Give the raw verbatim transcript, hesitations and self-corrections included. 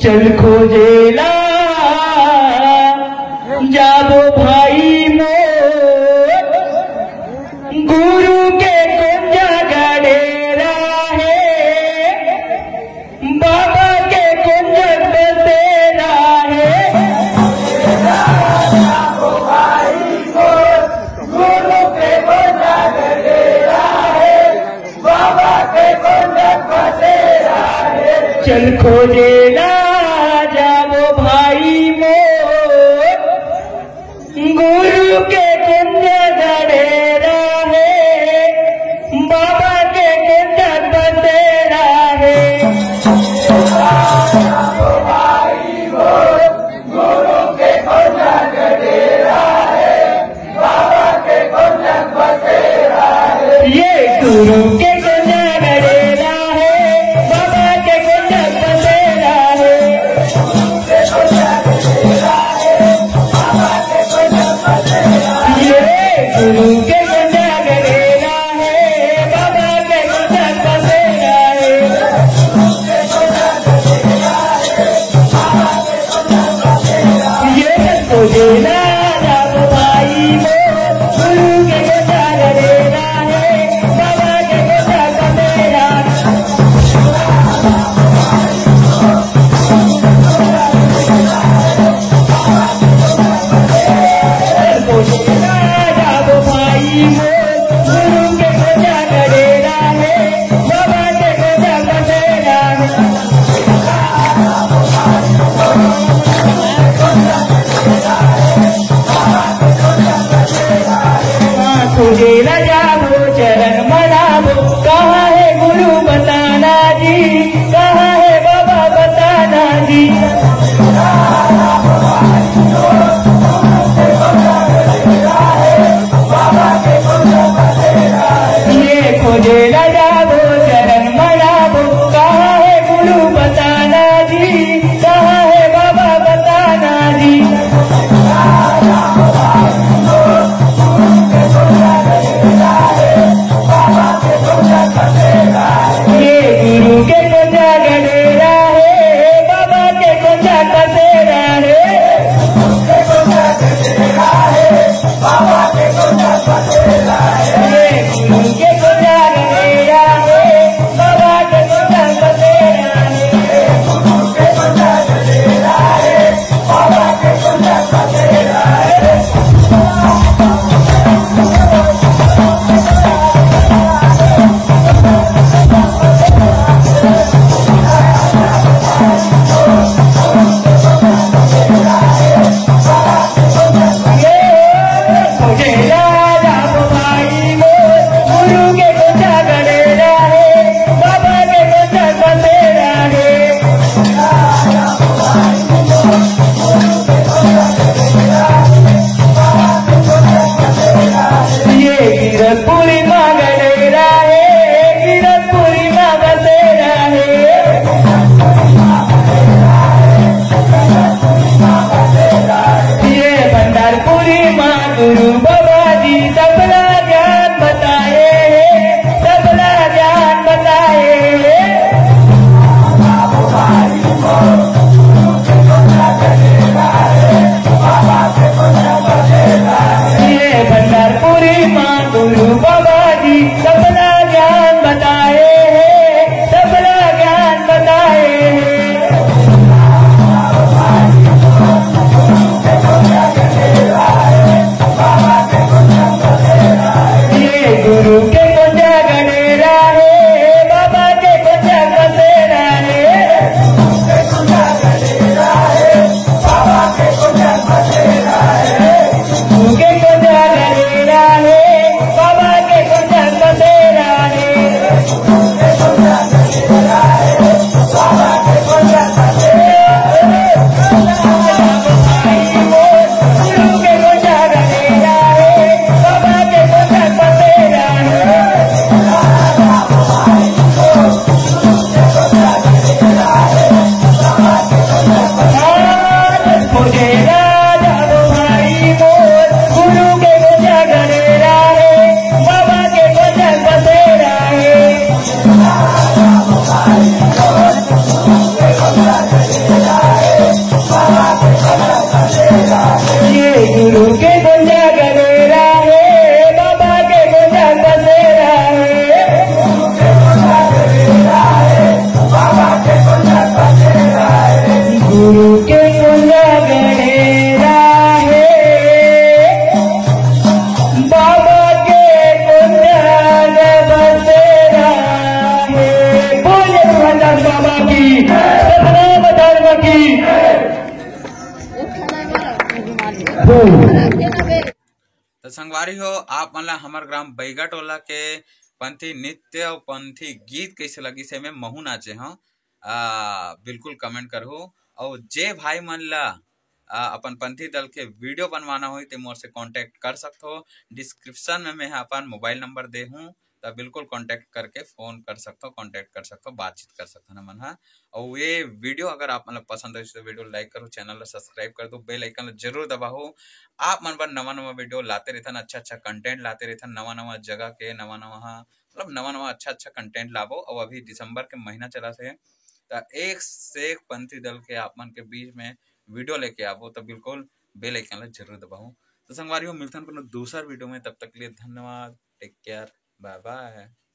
चल खोजेला जाबो भाई मोर, गुरु के कोन जगह डेरा हे, बाबा के कोन जगह बसेरा हे। चल खोजेला जाबो भाई मोर, गुरु के कोन जगह डेरा हे, बाबा के कोन जगह बसेरा हे। ये गुरु के कोन जगह डेरा हे, बाबा के कोन जगह बसेरा हे। बाबा की, सतनाम धर्म की। तो संगवारी हो, आप मन ला हमर ग्राम बैगा टोला के पंथी नृत्य अउ पंथी गीत कैसे लगिस, एमे महू नाचे हव, आ, बिल्कुल comment करहू। अउ जे भाई मन ला, आ, अपन पंथी दल के video बनवाना होही, ते मोर से contact कर सकथो। Description में मैं अपन mobile number दे हूँ, त बिल्कुल contact करके phone कर सकथो, contact कर सकथो, बातचीत कर सकथो हमन ह। अउ ये video अगर आप मन ला पसंद आइस तो video like करो, channel ला subscribe कर दो, bell icon ला जरूर दबाओ। आप मन बर नवा नवा video लाते रहिथन, अच्छा अच्छा content लाते रहिथन, नवा नवा जगह के, नवा नवा, मतलब नवा नवा अच्छा अच्छा content लाबो। अउ अभी दिसंबर के महीना चलत हे, त एक से एक पंथी दल के आप मन के बीच में video लेके आबो, त बिल्कुल bell icon ला जरूर दबाओ। तो संगवारी हो, मिलथन कोनो दूसर video में, तब तक के लिए धन्यवाद, take care, bye bye।